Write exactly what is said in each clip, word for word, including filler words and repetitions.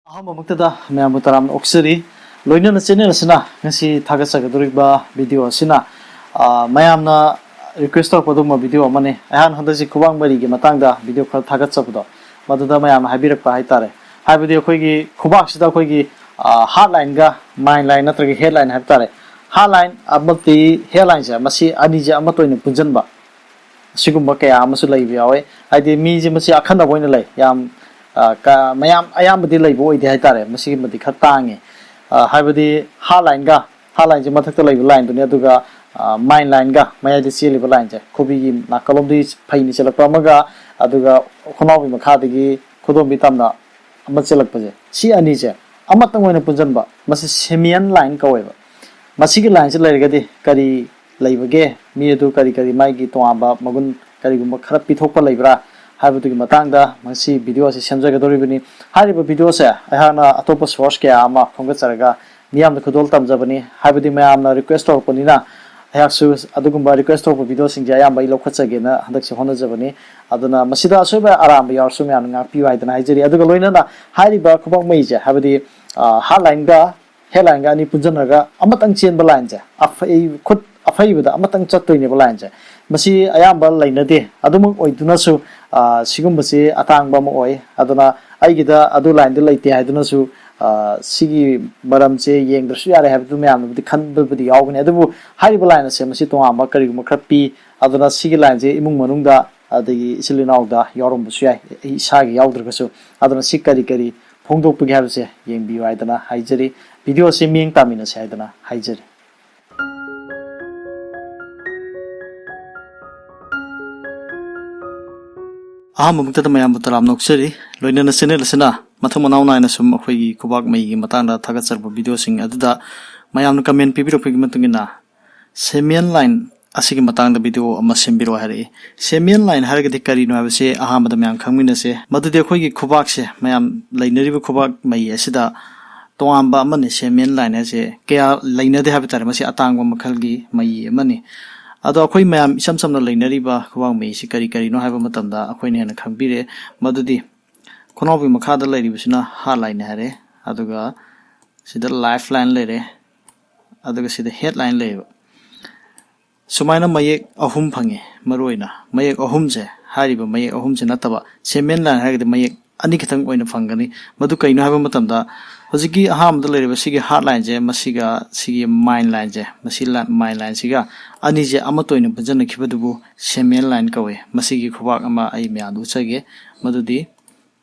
ꯑꯍꯥꯟꯕꯃꯛꯇꯗ ꯃꯌꯥꯝꯕꯨ ꯇꯔꯥꯝꯅ ꯑꯣꯛꯆꯔꯤ꯫ ꯂꯣꯏꯅꯅ ꯆꯦꯅꯦꯜ ꯑꯁꯤꯅ ꯉꯁꯤ ꯊꯥꯒꯠꯆꯒꯗꯧꯔꯤꯕ ꯚꯤꯗꯤꯑꯣ ꯑꯁꯤꯅ, ꯑ, ꯃꯌꯥꯝꯅ ꯔꯤꯀ꯭ꯋꯦꯁ ꯇꯧꯔꯛꯄ ꯑꯗꯨꯒꯨꯝꯕ ꯚꯤꯗꯤꯑꯣ ꯑꯃꯅꯤ꯫ ꯑꯩꯍꯥꯛꯅ ꯍꯟꯗꯛꯁꯤ ꯈꯨꯕꯥꯛ ꯃꯔꯤꯒꯤ ꯃꯇꯥꯡꯗ ꯚꯤꯗꯤꯑꯣ ꯈꯔ ꯊꯥꯒꯠꯆꯕꯗꯣ, ꯃꯗꯨꯗ ꯃꯌꯥꯝꯅ ꯍꯥꯏꯕꯤꯔꯛꯄ ꯍꯥꯏꯇꯥꯔꯦ꯫ ꯍꯥꯏꯕꯗꯤ ꯑꯩꯈꯣꯏꯒꯤ ꯈꯨꯕꯥꯛꯁꯤꯗ ꯑꯩꯈꯣꯏꯒꯤ, ꯑ, ꯍꯥꯔꯠ ꯂꯥꯏꯟꯒ ꯃꯥꯏꯟ ꯂꯥꯏꯟ ꯅꯠꯇ꯭ꯔꯒ ꯍꯦꯗ ꯂꯥꯏꯟ ꯍꯥꯏꯕ ꯇꯥꯔꯦ꯫ ꯍꯥꯔꯠ ꯂꯥꯏꯟ ꯑꯃꯗꯤ ꯍꯦꯗ ꯂꯥꯏꯟꯁꯦ, ꯃꯁꯤ ꯑꯅꯤꯁꯦ ꯑꯃꯠꯇ ꯑꯣꯏꯅ ꯄꯨꯟꯁꯤꯟꯕ, ꯁꯤꯒꯨꯝꯕ ꯀꯌꯥ ꯑꯃꯁꯨ ꯂꯩꯕ ꯌꯥꯎꯋꯦ꯫ ꯍꯥꯏꯗꯤ ꯃꯤꯁꯦ ꯃꯁꯤ ꯑꯈꯟꯅꯕ ꯑꯣꯏꯅ ꯂꯩ, ꯌꯥꯝ, ꯑ, ꯀ-, ꯃꯌꯥꯝ ꯑꯌꯥꯝꯕꯗꯤ ꯂꯩꯕ ꯑꯣꯏꯗꯦ ꯍꯥꯏꯇꯥꯔꯦ꯫ ꯃꯁꯤꯒꯤꯃꯗꯤ ꯈꯔ ꯇꯥꯡꯉꯦ꯫ ꯑ, ꯍꯥꯏꯕꯗꯤ ꯍꯥꯔꯠ ꯂꯥꯏꯟꯒ, ꯍꯥꯔꯠ ꯂꯥꯏꯟꯁꯦ ꯃꯊꯛꯇ ꯂꯩꯕ ꯂꯥꯏꯟꯗꯨꯅꯤ, ꯑꯗꯨꯒ, ꯑ, ꯃꯥꯏꯟ ꯂꯥꯏꯟꯒ ꯃꯌꯥꯏꯗ ꯆꯦꯜꯂꯤꯕ ꯂꯥꯏꯟꯁꯦ, ꯈꯨꯕꯤꯒꯤ ꯅꯥꯀꯜꯂꯣꯝꯗꯒꯤ ꯐꯩꯅ ꯆꯦꯜꯂꯛꯄ ꯑꯃꯒ, ꯑꯗꯨꯒ ꯈꯣꯡꯅꯥꯎꯕꯤ ꯃꯈꯥꯗꯒꯤ ꯈꯨꯗꯣꯝꯕꯤ ꯇꯝꯅ ꯑꯃ ꯆꯦꯜꯂꯛꯄꯁꯦ, ꯁꯤ ꯑꯅꯤꯁꯦ ꯑꯃꯇꯪ ꯑꯣꯏꯅ ꯄꯨꯟꯁꯤꯟꯕ, ꯃꯁꯤ ꯁꯦꯃꯤꯌꯟ ꯂꯥꯏꯟ ꯀꯧꯋꯦꯕ꯫ ꯃꯁꯤꯒꯤ ꯂꯥꯏꯟꯁꯤ ꯂꯩꯔꯒꯗꯤ ꯀꯔꯤ ꯂꯩꯕꯒꯦ? ꯃꯤ ꯑꯗꯨ ꯀꯔꯤ ꯀꯔꯤ ꯃꯥꯒꯤ ꯇꯣꯉꯥꯟꯕ ꯃꯒꯨꯟ ꯀꯔꯤꯒꯨꯝꯕ ꯈꯔ ꯄꯤꯊꯣꯛꯄ ꯂꯩꯕ꯭ꯔꯥ ꯍꯥꯏꯕꯗꯨꯒꯤ ꯃꯇꯥꯡꯗ ꯉꯁꯤ ꯚꯤꯗꯤꯑꯣ ꯑꯁꯤ ꯁꯦꯝꯖꯒꯗꯧꯔꯤꯕꯅꯤ꯫ ꯍꯥꯏꯔꯤꯕ ꯚꯤꯗꯤꯑꯣꯁꯦ ꯑꯩꯍꯥꯛꯅ ꯑꯇꯣꯞꯄ ꯁꯣꯔꯁ ꯀꯌꯥ ꯑꯃ ꯈꯣꯝꯒꯠꯆꯔꯒ ꯃꯤꯌꯥꯝꯗ ꯈꯨꯗꯣꯜ ꯇꯝꯖꯕꯅꯤ꯫ ꯍꯥꯏꯕꯗꯤ ꯃꯌꯥꯝꯅ ꯔꯤꯀ꯭ꯋꯦꯁ ꯇꯧꯔꯛꯄꯅꯤꯅ ꯑꯩꯍꯥꯛꯁꯨ ꯑꯗꯨꯒꯨꯝꯕ ꯔꯤꯀ꯭ꯋꯦꯁ ꯇꯧꯔꯛꯄ ꯚꯤꯗꯤꯑꯣꯁꯤꯡꯁꯦ ꯑꯌꯥꯝꯕ ꯑꯩ ꯂꯧꯈꯠꯆꯒꯦꯅ ꯍꯟꯗꯛꯁꯦ ꯍꯣꯠꯅꯖꯕꯅꯤ꯫ ꯑꯗꯨꯅ ꯃꯁꯤꯗ ꯑꯁꯣꯏꯕ ꯑꯔꯥꯟꯕ ꯌꯥꯎꯔꯁꯨ ꯃꯌꯥꯝꯅ ꯉꯥꯛꯄꯤꯌꯨ ꯍꯥꯏꯗꯅ ꯍꯥꯏꯖꯔꯤ꯫ ꯑꯗꯨꯒ ꯂꯣꯏꯅꯅ ꯍꯥꯏꯔꯤꯕ ꯈꯨꯕꯥꯛ ꯃꯩꯁꯦ, ꯍꯥꯏꯕꯗꯤ, ꯑ, ꯍꯥꯔꯠ ꯂꯥꯏꯟꯒ ꯍꯦꯗ ꯂꯥꯏꯟꯒ ꯑꯅꯤ ꯄꯨꯟꯁꯤꯟꯅꯔꯒ ꯑꯃꯇꯪ ꯆꯦꯟꯕ ꯂꯥꯏꯟꯁꯦ, ꯑꯐꯩ-, ꯈꯨꯠ ꯑꯐꯩꯕꯗ ꯑꯃꯇꯪ ꯆꯠꯇꯣꯏꯅꯦꯕ ꯂꯥꯏꯟꯁꯦ꯫ ꯃꯁꯤ ꯑꯌꯥꯝꯕ ꯂꯩꯅꯗꯦ꯫ ꯑꯗꯨꯃꯛ ꯑꯣꯏꯗꯨꯅꯁꯨ, ꯑ, ꯁꯤꯒꯨꯝꯕꯁꯤ ꯑꯇꯥꯡꯕ ꯑꯃ ꯑꯣꯏ꯫ ꯑꯗꯨꯅ ꯑꯩꯒꯤꯗ ꯑꯗꯨ ꯂꯥꯏꯟꯗꯨ ꯂꯩꯇꯦ ꯍꯥꯏꯗꯨꯅꯁꯨ, ꯑ, ꯁꯤꯒꯤ ꯃꯔꯝꯁꯦ ꯌꯦꯡꯗ꯭ꯔꯁꯨ ꯌꯥꯔꯦ ꯍꯥꯏꯕꯗꯨ ꯃꯌꯥꯝꯅꯕꯨꯗꯤ ꯈꯟꯕꯕꯨꯗꯤ ꯌꯥꯎꯒꯅꯤ꯫ ꯑꯗꯨꯕꯨ ꯍꯥꯏꯔꯤꯕ ꯂꯥꯏꯟ ꯑꯁꯦ ꯃꯁꯤ ꯇꯣꯉꯥꯟꯕ ꯀꯔꯤꯒꯨꯝꯕ ꯈꯔ ꯄꯤ꯫ ꯑꯗꯨꯅ ꯁꯤꯒꯤ ꯂꯥꯏꯟꯁꯦ ꯏꯃꯨꯡ ꯃꯅꯨꯡꯗ, ꯑꯗꯒꯤ ꯏꯆꯤꯜ ꯏꯅꯥꯎꯗ ꯌꯥꯎꯔꯝꯕꯁꯨ ꯌꯥꯏ, ꯑꯩ ꯏꯁꯥꯒꯤ ꯌꯥꯎꯗ꯭ꯔꯒꯁꯨ꯫ ꯑꯗꯨꯅ ꯁꯤ ꯀꯔꯤ ꯀꯔꯤ ꯐꯣꯡꯗꯣꯛꯄꯒꯦ ꯍꯥꯏꯕꯁꯦ ꯌꯦꯡꯕꯤꯌꯨ ꯍꯥꯏꯗꯅ ꯍꯥꯏꯖꯔꯤ꯫ ꯚꯤꯗꯤꯑꯣꯁꯤ ꯃꯤꯠꯌꯦꯡ ꯇꯥꯃꯤꯟꯅꯁꯤ ꯍꯥꯏꯗꯅ ꯍꯥꯏꯖꯔꯤ꯫ ꯑꯍꯥꯟꯕ ꯃꯛꯇꯗ ꯃꯌꯥꯝꯕꯨ ꯇꯔꯥꯝꯅ ꯑꯣꯛꯆꯔꯤ꯫ ꯂꯣꯏꯅꯅ ꯆꯦꯅꯦꯜ ꯑꯁꯤꯅ ꯃꯊꯪ ꯃꯅꯥꯎ ꯅꯥꯏꯅ ꯁꯨꯝ ꯑꯩꯈꯣꯏꯒꯤ ꯈꯨꯕꯥꯛ ꯃꯩꯒꯤ ꯃꯇꯥꯡꯗ ꯊꯥꯒꯠꯆꯔꯛꯄ ꯚꯤꯗꯤꯑꯣꯁꯤꯡ ꯑꯗꯨꯗ ꯃꯌꯥꯝꯅ ꯀꯃꯦꯟ ꯄꯤꯕꯤꯔꯛꯄꯒꯤ ꯃꯇꯨꯡ ꯏꯟꯅ ꯁꯦꯃꯤꯌꯟ ꯂꯥꯏꯟ ꯑꯁꯤꯒꯤ ꯃꯇꯥꯡꯗ ꯚꯤꯗꯤꯑꯣ ꯑꯃ ꯁꯦꯝꯕꯤꯔꯛꯑꯣ ꯍꯥꯏꯔꯛꯏ꯫ ꯁꯦꯃꯤꯌꯟ ꯂꯥꯏꯟ ꯍꯥꯏꯔꯒꯗꯤ ꯀꯔꯤꯅꯣ ꯍꯥꯏꯕꯁꯤ ꯑꯍꯥꯟꯕꯗ ꯃꯌꯥꯝ ꯈꯪꯃꯤꯟꯅꯁꯦ꯫ ꯃꯗꯨꯗꯤ ꯑꯩꯈꯣꯏꯒꯤ ꯈꯨꯕꯥꯛꯁꯦ, ꯃꯌꯥꯝ ꯂꯩꯅꯔꯤꯕ ꯈꯨꯕꯥꯛ ꯃꯩ ꯑꯁꯤꯗ ꯇꯣꯉꯥꯟꯕ ꯑꯃꯅꯤ꯫ ꯁꯦꯃꯤꯌꯟ ꯂꯥꯏꯟ ꯍꯥꯏꯁꯦ ꯀꯌꯥ ꯂꯩꯅꯗꯦ ꯍꯥꯏꯕ ꯇꯥꯔꯦ꯫ ꯃꯁꯤ ꯑꯇꯥꯡꯕ ꯃꯈꯜꯒꯤ ꯃꯩ ꯑꯃꯅꯤ꯫ ꯑꯗꯣ ꯑꯩꯈꯣꯏ ꯃꯌꯥꯝ ꯏꯁꯝ ꯁꯝꯅ ꯂꯩꯅꯔꯤꯕ ꯈꯨꯕꯥꯛ ꯃꯩꯁꯤ ꯀꯔꯤ ꯀꯔꯤꯅꯣ ꯍꯥꯏꯕ ꯃꯇꯝꯗ ꯑꯩꯈꯣꯏꯅ ꯍꯦꯟꯅ ꯈꯪꯕꯤꯔꯦ꯫ ꯃꯗꯨꯗꯤ ꯈꯣꯡꯅꯥꯎꯕꯤ ꯃꯈꯥꯗ ꯂꯩꯔꯤꯕꯁꯤꯅ heart lineꯅꯤ ꯍꯥꯏꯔꯦ, ꯑꯗꯨꯒ ꯁꯤꯗ lifeline ꯂꯩꯔꯦ, ꯑꯗꯨꯒ ꯁꯤꯗ headline ꯂꯩꯌꯦꯕ꯫ ꯁꯨꯃꯥꯏꯅ ꯃꯌꯦꯛ ꯑꯍꯨꯝ ꯐꯪꯉꯦ꯫ ꯃꯔꯨꯑꯣꯏꯅ ꯃꯌꯦꯛ ꯑꯍꯨꯝꯁꯦ, ꯍꯥꯏꯔꯤꯕ ꯃꯌꯦꯛ ꯑꯍꯨꯝꯁꯦ ꯅꯠꯇꯕ, ꯁꯦꯃꯦꯟ ꯂꯥꯏꯟ ꯍꯥꯏꯔꯒꯗꯤ ꯃꯌꯦꯛ ꯑꯅꯤꯈꯛꯇꯪ ꯑꯣꯏꯅ ꯐꯪꯒꯅꯤ꯫ ꯃꯗꯨ ꯀꯩꯅꯣ ꯍꯥꯏꯕ ꯃꯇꯝꯗ, ꯍꯧꯖꯤꯛꯀꯤ ꯑꯍꯥꯟꯕꯗ ꯂꯩꯔꯤꯕ ꯁꯤꯒꯤ heart lineꯁꯦ, ꯃꯁꯤꯒ ꯁꯤꯒꯤ mind lineꯁꯦ, ꯃꯁꯤ mind lineꯁꯤꯒ ꯑꯅꯤꯁꯦ ꯑꯃꯠꯇ ꯑꯣꯏꯅ ꯄꯨꯟꯁꯤꯟꯅꯈꯤꯕꯗꯨꯕꯨ ꯁꯦꯃꯦꯟ ꯂꯥꯏꯟ ꯀꯧꯏ꯫ ꯃꯁꯤꯒꯤ ꯈꯨꯕꯥꯛ ꯑꯃ ꯑꯩ ꯃꯌꯥꯝꯗ ꯎꯠꯆꯒꯦ꯫ ꯃꯗꯨꯗꯤ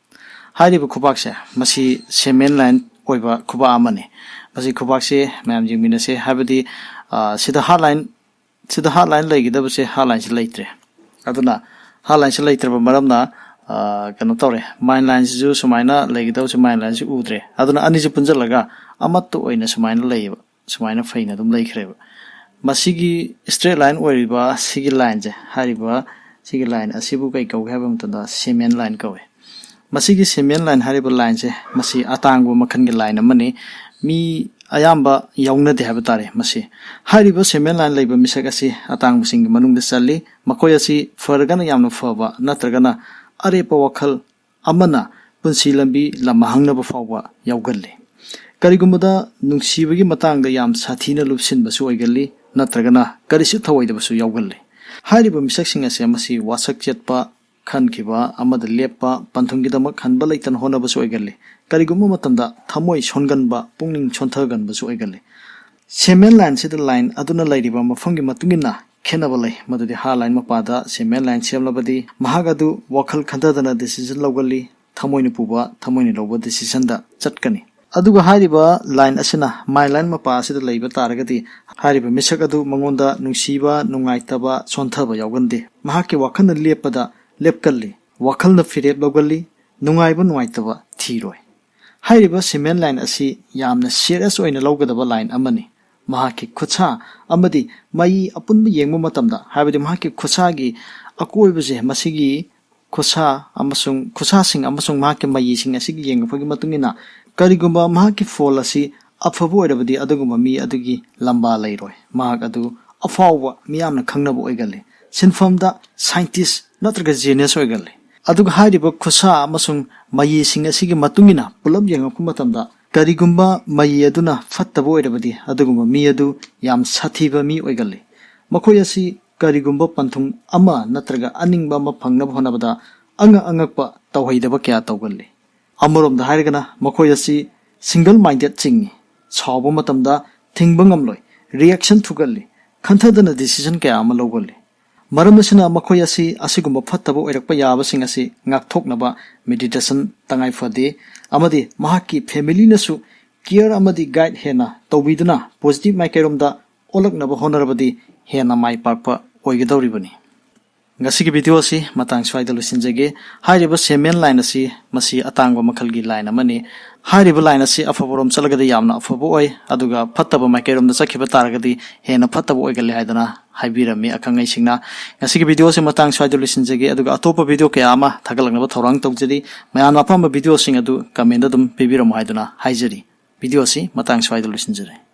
ꯍꯥꯏꯔꯤꯕ ꯈꯨꯕꯥꯛꯁꯦ, ꯃꯁꯤ ꯁꯦꯃꯦꯟ ꯂꯥꯏꯟ ꯑꯣꯏꯕ ꯈꯨꯕꯥꯛ ꯑꯃꯅꯤ꯫ ꯃꯁꯤ ꯈꯨꯕꯥꯛꯁꯦ ꯃꯌꯥꯝ ꯌꯦꯡꯃꯤꯟꯅꯁꯦ, ꯍꯥꯏꯕꯗꯤ, ꯑ, ꯁꯤꯗ heart line, ꯁꯤꯗ heart line ꯂꯩꯒꯗꯕꯁꯦ, heart lineꯁꯦ ꯂꯩꯇ꯭ꯔꯦ꯫ ꯑꯗꯨꯅ heart lineꯁꯦ ꯂꯩꯇ꯭ꯔꯕ ꯃꯔꯝꯅ, ꯑ, ꯀꯩꯅꯣ ꯇꯧꯔꯦ, mind lineꯁꯤꯁꯨ ꯁꯨꯃꯥꯏꯅ ꯂꯩꯒꯗꯕꯁꯦ, mind lineꯁꯤ ꯎꯗ꯭ꯔꯦ꯫ ꯑꯗꯨꯅ ꯑꯅꯤꯁꯤ ꯄꯨꯟꯁꯤꯜꯂꯒ ꯑꯃꯠꯇ ꯑꯣꯏꯅ ꯁꯨꯃꯥꯏꯅ ꯂꯩꯌꯦꯕ, ꯁꯨꯃꯥꯏꯅ ꯐꯩꯅ ꯑꯗꯨꯝ ꯂꯩꯈ꯭ꯔꯦꯕ꯫ ꯃꯁꯤꯒꯤ straight line ꯑꯣꯏꯔꯤꯕ ꯁꯤꯒꯤ lineꯁꯦ, ꯍꯥꯏꯔꯤꯕ ꯁꯤꯒꯤ line ꯑꯁꯤꯕꯨ ꯀꯩ ꯀꯧꯒꯦ ꯍꯥꯏꯕ ꯃꯇꯝꯗ ꯁꯦꯃꯦꯟ ꯂꯥꯏꯟ ꯀꯧꯋꯦ꯫ ꯃꯁꯤꯒꯤ ꯁꯦꯃꯦꯟ ꯂꯥꯏꯟ ꯍꯥꯏꯔꯤꯕ lineꯁꯦ, ꯃꯁꯤ ꯑꯇꯥꯡꯕ ꯃꯈꯜꯒꯤ line ꯑꯃꯅꯤ꯫ ꯃꯤ ꯑꯌꯥꯝꯕ ꯌꯥꯎꯅꯗꯦ ꯍꯥꯏꯕ ꯇꯥꯔꯦ꯫ ꯃꯁꯤ ꯍꯥꯏꯔꯤꯕ ꯁꯦꯃꯦꯟ ꯂꯥꯏꯟ ꯂꯩꯕ ꯃꯤꯁꯛ ꯑꯁꯤ ꯑꯇꯥꯡꯕꯁꯤꯡꯒꯤ ꯃꯅꯨꯡꯗ ꯆꯜꯂꯤ꯫ ꯃꯈꯣꯏ ꯑꯁꯤ ꯐꯔꯒꯅ ꯌꯥꯝꯅ ꯐꯕ, ꯅꯠꯇ꯭ꯔꯒꯅ ꯑꯔꯦꯞꯄ ꯋꯥꯈꯜ ꯑꯃꯅ ꯄꯨꯟꯁꯤ ꯂꯝꯕꯤ ꯂꯝꯍꯥꯡꯅꯕ ꯐꯥꯎꯕ ꯌꯥꯎꯒꯜꯂꯤ꯫ ꯀꯔꯤꯒꯨꯝꯕꯗ ꯅꯨꯡꯁꯤꯕꯒꯤ ꯃꯇꯥꯡꯗ ꯌꯥꯝ ꯁꯥꯊꯤꯅ ꯂꯨꯞꯁꯤꯟꯕꯁꯨ ꯑꯣꯏꯒꯜꯂꯤ, ꯅꯠꯇ꯭ꯔꯒꯅ ꯀꯔꯤꯁꯨ ꯊꯧꯑꯣꯏꯗꯕꯁꯨ ꯌꯥꯎꯒꯜꯂꯤ꯫ ꯍꯥꯏꯔꯤꯕ ꯃꯤꯁꯛꯁꯤꯡ ꯑꯁꯦ ꯃꯁꯤ ꯋꯥꯁꯛ ꯆꯠꯄ, ꯈꯟꯈꯤꯕ ꯑꯃꯗ ꯂꯦꯞꯄ, ꯄꯟꯊꯨꯡꯒꯤꯗꯃꯛ ꯍꯟꯕ ꯂꯩꯇꯅ ꯍꯣꯠꯅꯕꯁꯨ ꯑꯣꯏꯒꯜꯂꯤ꯫ ꯀꯔꯤꯒꯨꯝꯕ ꯃꯇꯝꯗ ꯊꯃꯣꯏ ꯁꯣꯟꯒꯟꯕ, ꯄꯨꯛꯅꯤꯡ ꯁꯣꯟꯊꯒꯟꯕꯁꯨ ꯑꯣꯏꯒꯜꯂꯤ꯫ ꯁꯦꯃꯦꯟ ꯂꯥꯏꯟꯁꯤꯗ line ꯑꯗꯨꯅ ꯂꯩꯔꯤꯕ ꯃꯐꯝꯒꯤ ꯃꯇꯨꯡ ꯏꯟꯅ ꯈꯦꯠꯅꯕ ꯂꯩ, ꯃꯗꯨꯗꯤ heart line ꯃꯄꯥꯗ ꯁꯦꯃꯦꯟ ꯂꯥꯏꯟ ꯁꯦꯝꯂꯕꯗꯤ ꯃꯍꯥꯛ ꯑꯗꯨ ꯋꯥꯈꯜ ꯈꯟꯊꯗꯅ decision ꯂꯧꯒꯜꯂꯤ, ꯊꯃꯣꯏꯅ ꯄꯨꯕ, ꯊꯃꯣꯏꯅ ꯂꯧꯕ decisionꯗ ꯆꯠꯀꯅꯤ꯫ ꯑꯗꯨꯒ ꯍꯥꯏꯔꯤꯕ line ꯑꯁꯤꯅ mind line ꯃꯄꯥ ꯑꯁꯤꯗ ꯂꯩꯕ ꯇꯥꯔꯒꯗꯤ ꯍꯥꯏꯔꯤꯕ ꯃꯤꯁꯛ ꯑꯗꯨ ꯃꯉꯣꯟꯗ ꯅꯨꯡꯁꯤꯕ, ꯅꯨꯡꯉꯥꯏꯇꯕ, ꯁꯣꯟꯊꯕ ꯌꯥꯎꯒꯟꯗꯦ꯫ ꯃꯍꯥꯛꯀꯤ ꯋꯥꯈꯜꯅ ꯂꯦꯞꯄꯗ ꯂꯦꯞꯀꯜꯂꯤ, ꯋꯥꯈꯜꯅ ꯐꯤꯔꯦꯞ ꯂꯧꯒꯜꯂꯤ, ꯅꯨꯡꯉꯥꯏꯕ ꯅꯨꯡꯉꯥꯏꯇꯕ ꯊꯤꯔꯣꯏ꯫ ꯍꯥꯏꯔꯤꯕ ꯁꯦꯃꯦꯟ ꯂꯥꯏꯟ ꯑꯁꯤ ꯌꯥꯝꯅ serious ꯑꯣꯏꯅ ꯂꯧꯒꯗꯕ line ꯑꯃꯅꯤ꯫ ꯃꯍꯥꯛꯀꯤ ꯈꯨꯠꯁꯥ ꯑꯃꯗꯤ ꯃꯌꯤ ꯑꯄꯨꯟꯕ ꯌꯦꯡꯕ ꯃꯇꯝꯗ, ꯍꯥꯏꯕꯗꯤ ꯃꯍꯥꯛꯀꯤ ꯈꯨꯠꯁꯥꯒꯤ ꯑꯀꯣꯏꯕꯁꯦ, ꯃꯁꯤꯒꯤ ꯈꯨꯠꯁꯥ ꯑꯃꯁꯨꯡ ꯈꯨꯠꯁꯥꯁꯤꯡ ꯑꯃꯁꯨꯡ ꯃꯍꯥꯛꯀꯤ ꯃꯌꯤꯁꯤꯡ ꯑꯁꯤꯒꯤ ꯌꯦꯡꯉꯛꯄꯒꯤ ꯃꯇꯨꯡ ꯏꯟꯅ, ꯀꯔꯤꯒꯨꯝꯕ ꯃꯍꯥꯛꯀꯤ ꯐꯣꯜ ꯑꯁꯤ ꯑꯐꯕ ꯑꯣꯏꯔꯕꯗꯤ ꯑꯗꯨꯒꯨꯝꯕ ꯃꯤ ꯑꯗꯨꯒꯤ ꯂꯝꯕꯥ ꯂꯩꯔꯣꯏ꯫ ꯃꯍꯥꯛ ꯑꯗꯨ ꯑꯐꯥꯎꯕ, ꯃꯤꯌꯥꯝꯅ ꯈꯪꯅꯕ ꯑꯣꯏꯒꯜꯂꯤ꯫ ꯁꯤꯟꯐꯝꯗ scientist ꯅꯠꯇ꯭ꯔꯒ genius ꯑꯣꯏꯒꯜꯂꯤ꯫ ꯑꯗꯨꯒ ꯍꯥꯏꯔꯤꯕ ꯈꯨꯠꯁꯥ ꯑꯃꯁꯨꯡ ꯃꯌꯤꯁꯤꯡ ꯑꯁꯤꯒꯤ ꯃꯇꯨꯡ ꯏꯟꯅ ꯄꯨꯂꯞ ꯌꯦꯡꯉꯛꯄ ꯃꯇꯝꯗ, ꯀꯔꯤꯒꯨꯝꯕ ꯃꯌꯤ ꯑꯗꯨꯅ ꯐꯠꯇꯕ ꯑꯣꯏꯔꯕꯗꯤ, ꯑꯗꯨꯒꯨꯝꯕ ꯃꯤ ꯑꯗꯨ ꯌꯥꯝ ꯁꯥꯊꯤꯕ ꯃꯤ ꯑꯣꯏꯒꯜꯂꯤ꯫ ꯃꯈꯣꯏ ꯑꯁꯤ ꯀꯔꯤꯒꯨꯝꯕ ꯄꯟꯊꯨꯡ ꯑꯃ ꯅꯠꯇ꯭ꯔꯒ ꯑꯅꯤꯡꯕ ꯑꯃ ꯐꯪꯅꯕ ꯍꯣꯠꯅꯕꯗ ꯑꯉꯛ ꯑꯉꯛꯄ ꯇꯧꯍꯩꯗꯕ ꯀꯌꯥ ꯇꯧꯒꯜꯂꯤ꯫ ꯑꯃꯔꯣꯝꯗ ꯍꯥꯏꯔꯒꯅ, ꯃꯈꯣꯏ ꯑꯁꯤ single minded ꯆꯤꯡꯏ꯫ ꯁꯥꯎꯕ ꯃꯇꯝꯗ ꯊꯤꯡꯕ ꯉꯝꯂꯣꯏ, reaction ꯊꯨꯒꯜꯂꯤ, ꯈꯟꯊꯗꯅ decision ꯀꯌꯥ ꯑꯃ ꯂꯧꯒꯜꯂꯤ꯫ ꯃꯔꯝ ꯑꯁꯤꯅ ꯃꯈꯣꯏ ꯑꯁꯤ ꯑꯁꯤꯒꯨꯝꯕ ꯐꯠꯇꯕ ꯑꯣꯏꯔꯛꯄ ꯌꯥꯕꯁꯤꯡ ꯑꯁꯤ ꯉꯥꯛꯊꯣꯛꯅꯕ meditation ꯇꯉꯥꯏ ꯐꯗꯦ, ꯑꯃꯗꯤ ꯃꯍꯥꯛꯀꯤ family ꯅꯁꯨ care ꯑꯃꯗꯤ guide ꯍꯦꯟꯅ ꯇꯧꯕꯤꯗꯨꯅ positive ꯃꯥꯏꯀꯩꯔꯣꯝꯗ ꯑꯣꯜꯂꯛꯅꯕ ꯍꯣꯠꯅꯔꯕꯗꯤ ꯍꯦꯟꯅ ꯃꯥꯏ ꯄꯥꯛꯄ ꯑꯣꯏꯒꯗꯧꯔꯤꯕꯅꯤ꯫ ꯉꯁꯤꯒꯤ video ꯑꯁꯤ ꯃꯇꯥꯡ ꯁ꯭ꯋꯥꯏꯗ ꯂꯣꯏꯁꯤꯟꯖꯒꯦ꯫ ꯍꯥꯏꯔꯤꯕ semen line ꯑꯁꯤ ꯃꯁꯤ ꯑꯇꯥꯡꯕ ꯃꯈꯜꯒꯤ line ꯑꯃꯅꯤ꯫ ꯍꯥꯏꯔꯤꯕ line ꯑꯁꯤ ꯑꯐꯕꯔꯣꯝ ꯆꯠꯂꯒꯗꯤ ꯌꯥꯝꯅ ꯑꯐꯕ ꯑꯣꯏ, ꯑꯗꯨꯒ ꯐꯠꯇꯕ ꯃꯥꯏꯀꯩꯔꯣꯝꯗ ꯆꯠꯈꯤꯕ ꯇꯥꯔꯒꯗꯤ ꯍꯦꯟꯅ ꯐꯠꯇꯕ ꯑꯣꯏꯒꯜꯂꯤ ꯍꯥꯏꯗꯅ ꯍꯥꯏꯕꯤꯔꯝꯃꯤ ꯑꯈꯪ ꯑꯍꯩꯁꯤꯡꯅ꯫ ꯉꯁꯤꯒꯤ video ꯑꯁꯤ ꯃꯇꯥꯡ ꯁ꯭ꯋꯥꯏꯗ ꯂꯣꯏꯁꯤꯟꯖꯒꯦ, ꯑꯗꯨꯒ ꯑꯇꯣꯞꯄ video ꯀꯌꯥ ꯑꯃ ꯊꯥꯒꯠꯂꯛꯅꯕ ꯊꯧꯔꯥꯡ ꯇꯧꯖꯔꯤ꯫ ꯃꯌꯥꯝꯅ ꯑꯄꯥꯝꯕ video ꯁꯤꯡ ꯑꯗꯨ comment ꯇ ꯑꯗꯨꯝ ꯄꯤꯕꯤꯔꯝꯃꯨ ꯍꯥꯏꯗꯨꯅ ꯍꯥꯏꯖꯔꯤ꯫ Video ꯑꯁꯤ ꯃꯇꯥꯡ ꯁ꯭ꯋꯥꯏꯗ ꯂꯣꯏꯁꯤꯟꯖꯔꯦ꯫